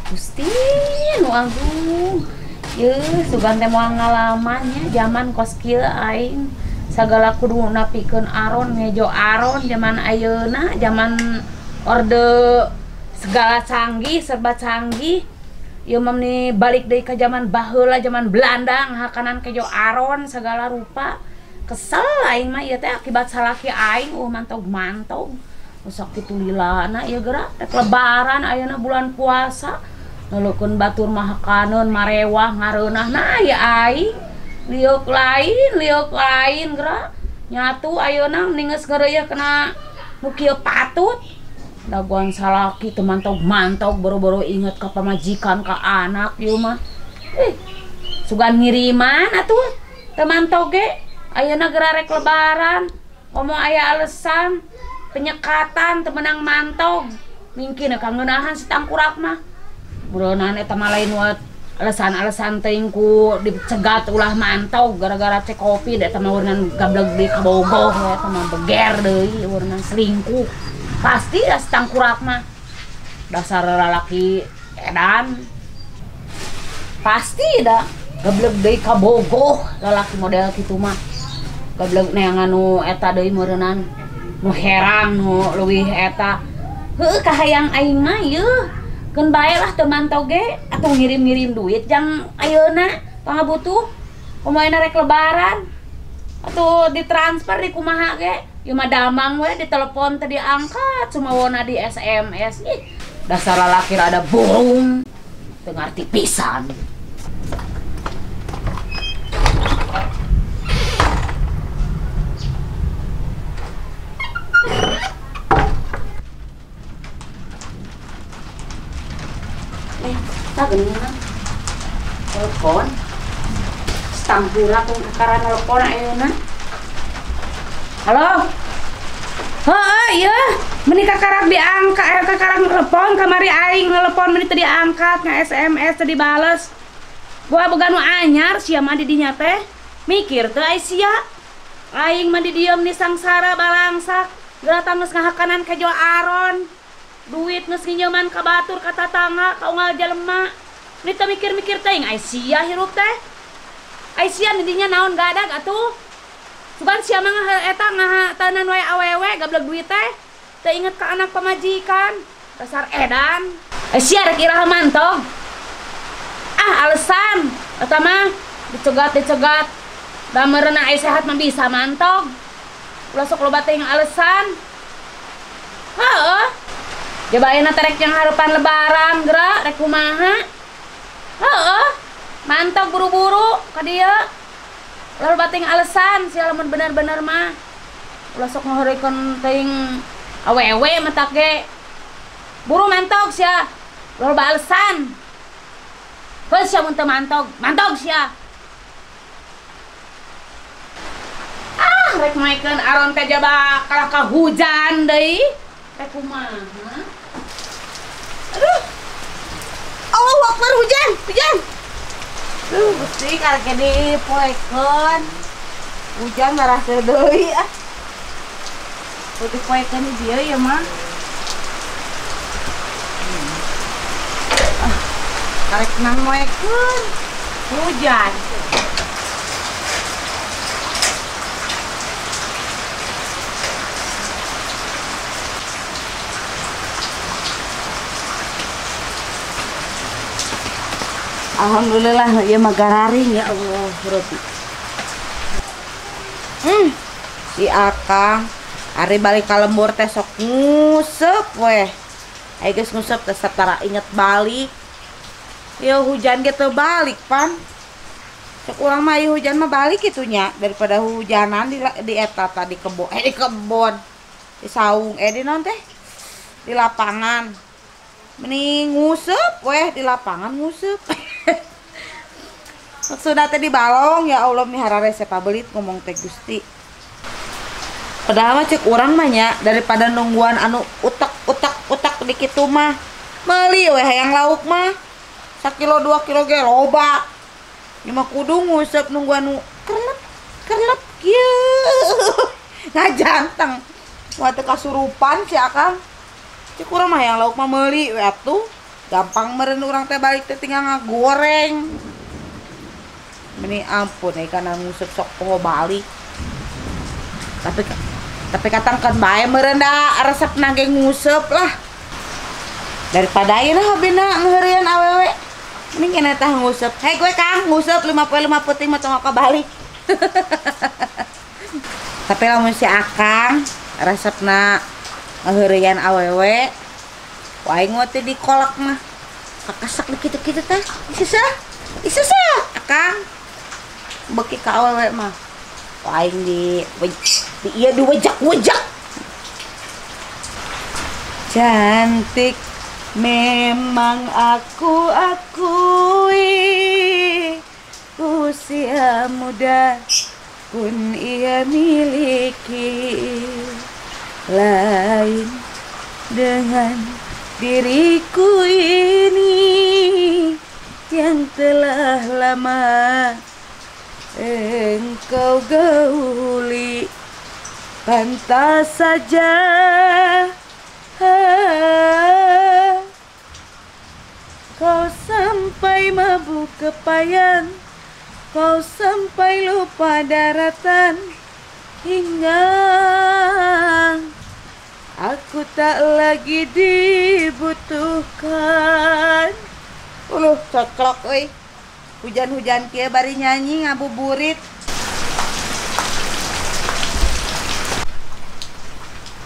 Gusti nu agung. Yeuh, sugan teh moal ngalaman nya zaman kos kieu aing. Sagala kudu napikeun aron, ngejo aron zaman ayeuna, zaman orde segala canggih, serba canggih. Ieu mah meni balik deui ka zaman baheula, zaman Belanda ngahakanan kejo aron segala rupa. Kesel aing mah ieu teh akibat salaki aing mantog-mantog. Sok kitu lilana ieu geura rek lebaran ayeuna bulan puasa. Ngelukeun batur mah hakaneun marewah ngareunah nah ieu aing liuk lain geura nyatu ayeuna mending geus ngeureuy kena nu kieu patut dagoan salaki teu mantog-mantog boro-boro inget ka pamajikan ka anak ieu mah sugan ngiriman atuh teu mantog ge ayeuna geura rek lebaran komo aya alesan penyekatan teu meunang mantog mingkin ka ngeunahan si tangkurak mah. Buronan eta mah lain wat alasan-alasan teuing ku dicegat ulah mantog gara-gara cek kopi eta mah warnan gableg deui kabogoh eta mah beger deui warnan selingkuh. Pasti da si tangkurak mah. Dasar lalaki edan. Pasti da gableg deui kabogoh lalaki model kitu mah. Gableg neangan nu eta deui meureunnan nu herang nu leuwih eta. Heueuh kahayang aing mah yeuh. Keun bae lah teu mantog ge atuh ngirim-ngirim duit jang ayeuna pangabutuh komo ayeuna rek lebaran atuh ditransfer di kumaha ge ieu mah damang we ditelepon teu diangkat sumawona di SMS ih dasar lalaki rada burung teu ngarti pisan. Geuningan telepon stangkura tong kakaran telepon ayeuna. Halo. Heeh, ieu meni kakarak diangkat, kakarak telepon kamari aing nelepon meni teu diangkat, nga SMS teu dibales. Gua boga nu anyar sia mah di dinya teh. Mikir teu ai sia. Aing mah di dieu meni sangsara balangsak, geura geus ngahakanan kejo aron. Duit geus nginjeuman ka batur ka tatangga ka unggal jelema. Ni teu mikir-mikir teuing ai sia hirup teh. Ai sia di dinya naon gadag atuh. Sugan sia mah eta ngahateunan wae awewe gableg duit teh. Teu inget ka anak pamajikan. Dasar edan. Ai sia rek iraha mantog. Ah alasan eta mah dicegat-dicegat. Da meureunna ai sehat mah bisa mantog. Ulah sok loba teuing alasan. Heueuh. Coba ayeuna teh rek yang harapan lebaran geura rek kumaha? Heeh. Mantog buru-buru ka dieu. Ulah loba teuing alasan sia lamun bener-bener mah. Ulah sok ngaheureuykeun teuing awewe matak ge. Buru mantog sia. Ulah loba alasan. Heuh sia mun teu mantog, mantog sia. Ah, rek maekeun aron teh jaba kalah ka hujan deui. Rek kumaha? Aduh. Allahu Akbar, hujan, hujan. Duh, Gusti karek dipoekeun. Hujan marah deui ah. Putih poekeun di dieu ya mah. Ah, karek nang moekeun. Hujan. Alhamdulillah ya mah gararing ya Allah Rabbi. Si Akang ari balik ka lembur teh sok nguseup weh. Ai geus nguseup teh satara inget balik. Ya hujan ge teu balik pan. Sok urang mah ieu hujan mah balik kitu nya daripada hujanan di eta tadi kebon di kebon. Di saung di naon teh? Di lapangan. Mending nguseup weh di lapangan nguseup. Maksudna teh di balong ya Allah mihara resep pabelit ngomong teh Gusti. Padahal mah cek urang mah nya daripada nungguan anu utak-utak-utak di kitu mah. Meuli we hayang lauk mah. Sakilo 2 kilo ge loba. Ieu mah kudu nguseup nungguan anu kerlep kerlep kieu. Ngajanteng. Wah teu kasurupan si Akang. Cek urang mah hayang lauk mah meuli we atuh. Gampang meureun urang teh balik teh tinggal ngagoreng. Meni ampun euy kana nguseup sok poho balik. Tapi katangkeun bae meureun da resepna ge nguseup lah. Daripada ayeuna hobina ngeureun awewe. Mending kena tah nguseup. Hei gue Kang, nguseup 5 poe 5 peuting mah tong balik. Tapi lamun si Akang resepna ngeureun awewe, wae ngote di kolak mah. Kakasak di kitu-kitu teh. Susah. Susah Akang. Beuki ka awewe mah. Aing di iya diwejak-wejak. Cantik memang aku akui, usia muda pun ia miliki. Lain dengan diriku ini yang telah lama engkau gauli. Pantas saja kau sampai mabuk kepayan, kau sampai lupa daratan, hingga aku tak lagi dibutuhkan. Uluh cocok euy. Hujan-hujan kieu bari nyanyi ngabuburit.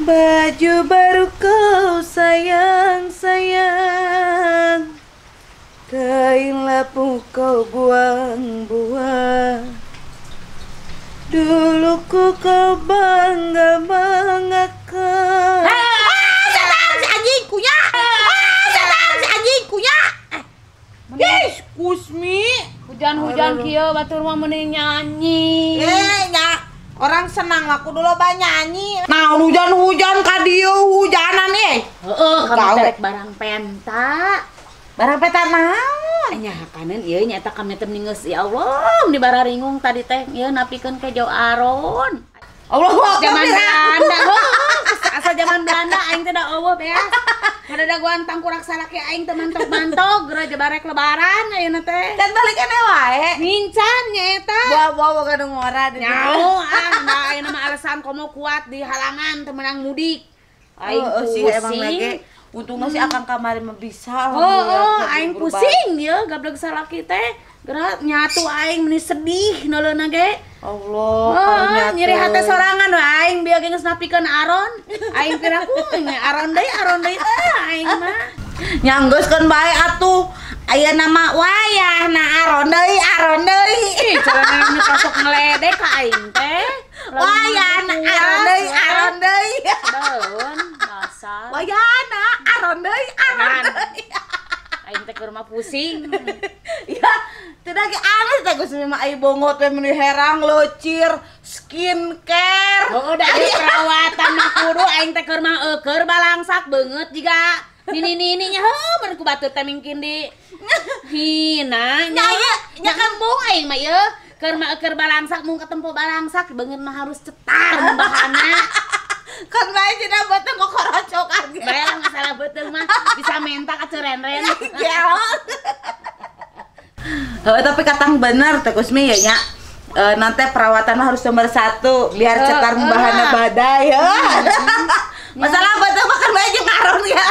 Baju baru kau sayang sayang, kain lapuk kau buang-buang. Dulu ku kau bangga banggakan. Ah, setan si anjing kunya. Ah, setan si anjing kunya. Yes, Kusmi. Hujan-hujan kieu batur mah mending nyanyi. Nya orang senang mah kudu loba nyanyi. Nah, hujan-hujan ka dieu hujanan eh. Heeh, kami terek barang penta. Barang penta naon? Nya hakaneun ieu nya eta kami teh geus ya Allah di bararingung tadi teh ieu napikeun ke jauh aron. Allahu Akbar. Zaman Belanda. Heuh, asa zaman Belanda aing teh da eueuh beas. Kada dagoan tangkurak salaki aing teh mantog-mantog geura jebarek lebaran ayeuna teh. Dan balik keneh wae. Mincan nya eta. Bawa-bawa ka nu ngora di. Nyaho ah, da ayeuna mah alasan komo kuat di halangan teu meunang mudik. Aing sih emang pusing. Lagi. Untungnya sih Akang kamari mah bisa. Oh, aing pusing ye gablek salaki teh. Geura nyatu aing meni sedih neuleuna ge. Allah, oh, nyeri hate sorangan we aing bieu ge geus napikeun aron. Aing piraku aron deui aing mah. Nya geus keun bae atuh. Aya nama wayahna aron deui, aron deui. Ih, carana nu sok ngeledek ka aing teh. Wayahna aron deui, aron deui. Daun dasar. Wayahna aron deui, aron deui. Aing teh keur mah pusing. Ya, tidak ge aneh teh geus mah ai bongot we meuni herang leucir, skincare. Heuh, da ieu perawatan mah kudu aing teh keur mah keur balangsak beungeut jiga nini-nini nya heuh mun ku batur teh mingkin di hina nya nya kembung aing mah ieu keur mah keur balangsak mung ketempo balangsak beungeut mah harus cetar membahana. Kan bae cenah beuteung kokorocokan ge. Bae lah masalah beuteung mah bisa menta ka ceurenren. Heuh, tapi katang bener teh Kusmi ya nya. Nanti perawatan mah harus nomor 1 biar cetar membahana badai. Masalah beuteung mah kan bae jeung aron ya.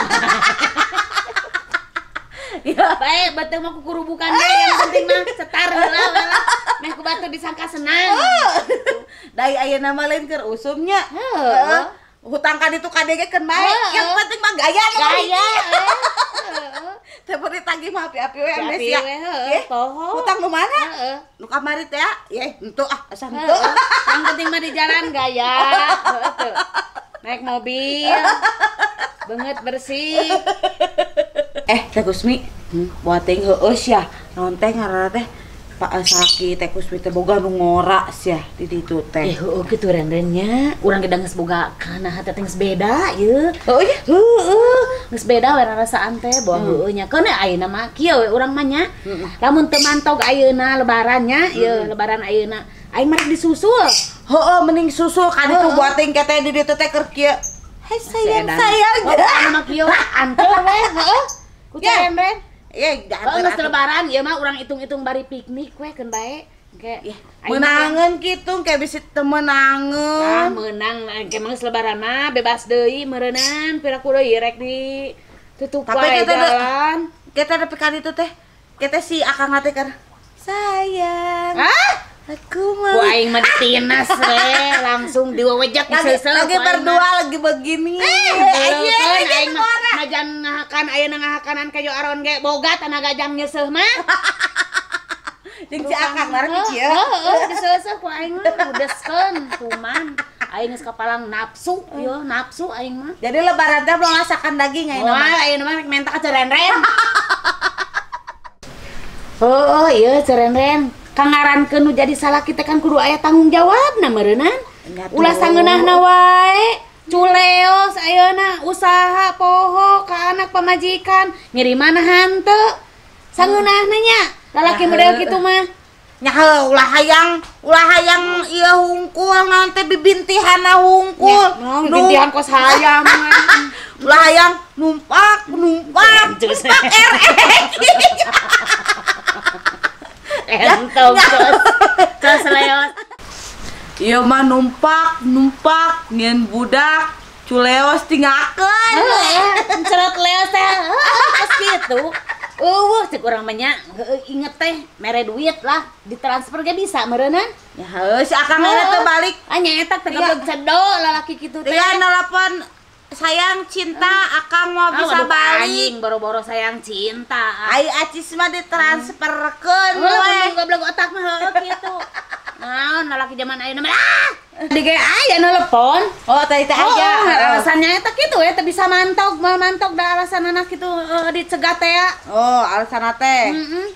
Ya. Bae beuteung mah kukurubukan ge yang penting mah cetar heula we lah. Meh ku batur disangka senang. Dai ayeuna mah lain keur usumnya. Heeh. Hutang ka ditu ka dieu ge keun bae. Yang penting mah gaya nu gaya. Teh beuti tagih mah api-api we amnesia. Hutang nu mana? Heeh. Nu kamari teh ya, henteu ah asa henteu. Yang penting mah di jalan gaya. Heeh. Naik mobil. Beungeut bersih. Teh Kusmi, buat teh heueus ya. Naon teh ngaranna teh? Pak Saki teh Kusmi teh boga nu ngora sia di ditu teh. Heueuh kitu renrennya, urang ge geus boga kana hate teh geus beda ieu. Oh iya, heueuh, geus beda we rarasaan teh boh heueuh nya. Keun ayeuna mah kieu we urang mah nya. Lamun teu mantog ayeuna lebaran nya, ieu lebaran ayeuna aing mah rek disusul. Heueuh mending susul ka ditu buating ke teh di ditu teh keur kieu. Hei sayang sayang. Oh, mah kieu anteur we heueuh. Ku renren. Iya, jangan geus lebaran ieu mah urang hitung-hitung bari piknik we keun bae. Engke meunangeun kitu engke bisi teu meunangeun. Ah, meunang engke mah geus lebaran mah bebas deui meureunan piraku deui rek di tutup wae jalan. Kita nepi ka ditu teh. Kita si akang teh kan sayang. Hah? Aku mau. Ku aing mah ditinas we, langsung diwewejek lagi, lagi berdua lagi begini. Aing mah najan ngahakan ayeuna ngahakanan kayo aron ge boga tanaga jang nyeuseuh mah. Jeung si akang marah kieu. Heeh, diseuseuh ku aing mah ludeskeun kuman. Aing geus kapalang nafsu ieu, nafsu aing mah. Jadi lebaran teh belum ngasakan daging ayeuna mah. Wah, ayeuna mah menta ka Cerenren. Heueuh, ieu Cerenren. Kangarankeun nu jadi salah kita kan kudu aya tanggung jawabna meureunnan. Ulah sangeunahna wae. Culeos ayeuna usaha poho ka anak pamajikan, ngirimana hanteu. Sangeunahna nya lalaki model kitu mah. Nya heuh ulah hayang ieu hungkul naon teh bibintihanna hungkul. Bibintihan kos hayang. Ulah hayang numpak numpak RX. Entong terus leos. Ieu mah numpak ngieun budak culeos tingakeun. Cerot leos teh kos kitu. Eueuh cek urang mah nya inget teh mere duit lah ditransfer ge bisa meureunnan. Ya heuh si akang teh balik. Ah nya eta teh goblok cedo lalaki kitu teh. Iya nelpon sayang cinta akang mau bisa balik. Anjing boro-boro sayang cinta. Ai acis mah ditransferkeun we. Goblok otak mah heueuh kitu. Naon lalaki zaman ayeuna mah ah. Di ge aya nelepon. Oh tadi teh aya. Alasannya eta kitu we teu bisa mantog, moal mantog da alasanana kitu dicegat teh. Oh, alasanna teh. Heeh.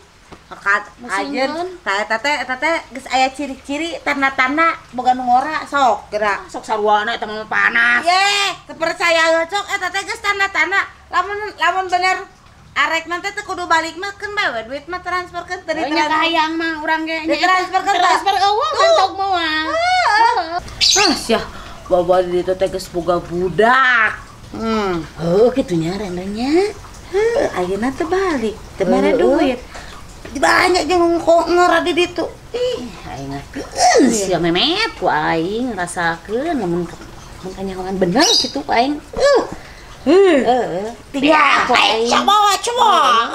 Ajeun eta teh geus aya ciri-ciri tanda-tanda boga nu ngora sok geura. Sok saruana eta mah panas. Ye, teu percaya cok eta teh geus tanda-tanda. Lamun bener arek mah teh kudu balik mah keun bae we duit mah transferkeun teu ditransfer. Nya kahayang mah urang ge nya transferkeun transfer eueuh mantog moal. Ah sia, bawa di ditu teh geus boga budak. Heueuh kitu nya rendenya. Heuh, ayeuna teh balik, teu mere duit. Banyak jeung ngora di ditu. Ih, aing ngakeun sia memet ku aing rasakeun lamun kanyahoan bener kitu ku aing. Heeh. Tinggal ku aing. Coba.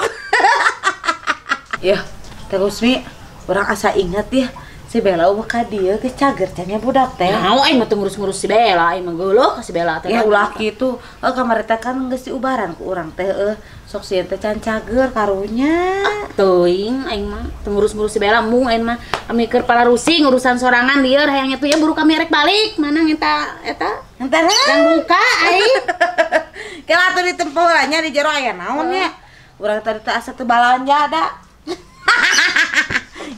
Ya, terus Mi, urang asa inget ya si Bella eueuh ka dieu geus cager cenah budak teh. Naon aing mah teu ngurus-ngurus si Bella, aing mah geuleuh ka si Bella teh. Ya ulah kitu. Heuh kamari teh kan geus diubaran ku urang teh heuh. Sok sieun teh can cager karunya. Teuing aing mah teu ngurus-ngurus si Bella mung aing mah kami keur palarusing urusan sorangan lieur hayang itu ya buru kami rek balik mana ngenta eta. Ngenta yang buka aing. Kela atuh ditempo lah nya di jero aya naon nya. Urang tadi teh asa teu balanja da.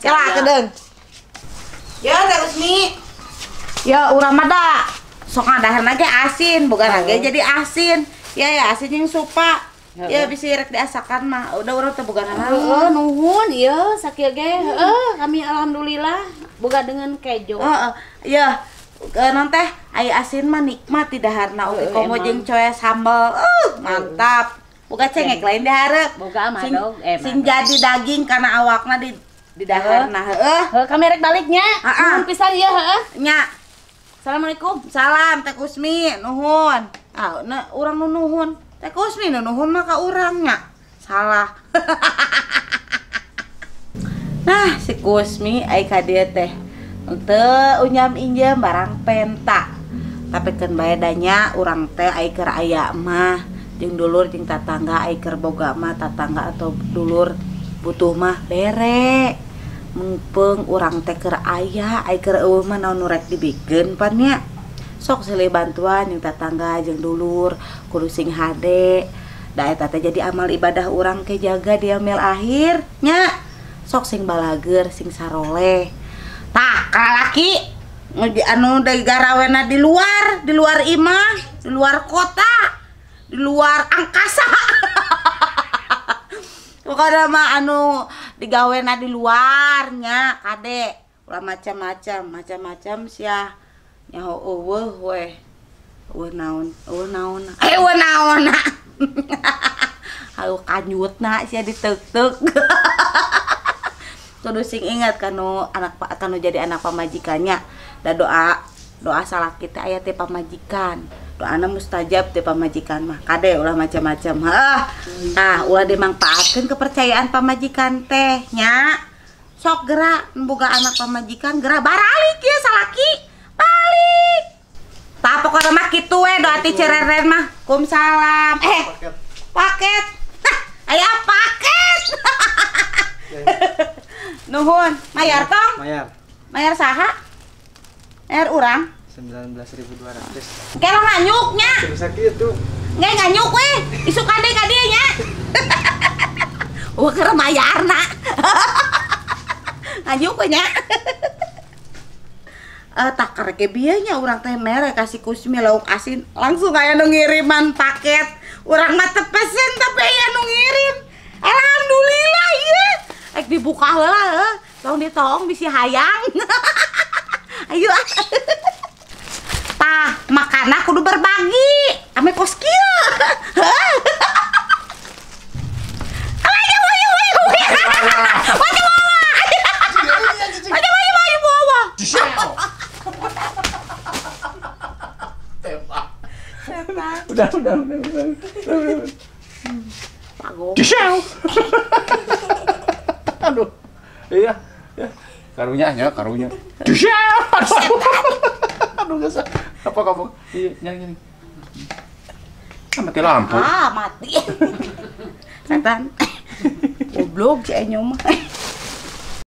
Kela kedeung. Ya terus Mi. Ya urang mah da sok ngadaharna ge asin, boga ge jadi asin. Ya ya asin jeung supa. Ya bisa rek diasakan mah. Udah urang teh boga naon. Heeh, nuhun ieu sakieu ge. Heeh, kami alhamdulillah boga dengan kejo. Heeh. Ya naon teh aya asin mah nikmat di daharna oge komo jeung coe sambal. Mantap. Boga cengek lain dihareup. Boga madog sing jadi daging kana awakna di daharna heueuh. Heuh, kami rek baliknya. Nuhun pisan ieu heueuh. Nya. Assalamualaikum. Salam Teh Kusmi, nuhun. Ah, na urang nu nuhun. Teh Kusmi nu nuhun mah ka urang nya. Salah. Nah, si Kusmi ai ka dieu teh. Henteu unyam injem barang penta. Tapi keun bae da nya urang teh ai keur aya mah jeung dulur jeung tatangga ai keur boga mah tatangga atau dulur butuh mah bere. Mengpeung urang teh keur aya ai keur eueuh mah naon nu rek dibikeun pan nya. Sok silih bantuan jeung tatangga jeung dulur kudu sing hade. Da eta teh jadi amal ibadah urang ke jaga di yaumil akhir nya. Sok sing balageur, sing saroleh. Tah, kalaki anu garawena di luar imah, di luar kota, di luar angkasa. Pokoknya mah anu digawena di luarnya kade ulah macam-macam, macam-macam sia. Nyaho eueuh we. Eueuh naon, eueuh naon. Eh eueuh naon. Hayu kanyutna sia diteuk-teuk. Kudu sing ingat kanu anak kanu jadi anak pamajikannya. Da doa doa salaki teh aya teh pamajikan. Doana mustajab teh pamajikan mah. Kade ulah macam-macam. Heuh. Tah ulah dimangpaatkeun kepercayaan pamajikan teh nya. Sok gerak boga anak pamajikan gerak baralik ya salaki. Balik. Tah pokona mah kitu we doa ti Cereren mah. Kum salam. Paket. Hah, aya paket. Nuhun, mayar tong? Mayar. Mayar saha? Mayar urang? 19.200. Kelo nganyuknya. Bisa kitu. Nggak nganyuk we, isuk kade ka dieu nya. Wah keur mayarna. Nganyuk we nya. Takar ke bieu nya urang teh mere kasih Kusmi lauk asin langsung aya nu ngiriman paket. Urang mah teu pesen tapi aya nu ngirim. Alhamdulillah ieu. Ek dibuka heula heuh. Tong ditong bisi hayang. Ayo ah. Tah, makana kudu berbagi. Ame kos kieu. Ayo ayo ayo. Ayo ayo ayo bawa. Tembak. Setan. Udah. Pagong. Aduh. Iya, ya. Karunya nya, karunya. Aduh, geus. Apa kamu? Iya, nyari. Mati lampu. Ah, mati. Setan. Goblok si Enyo mah.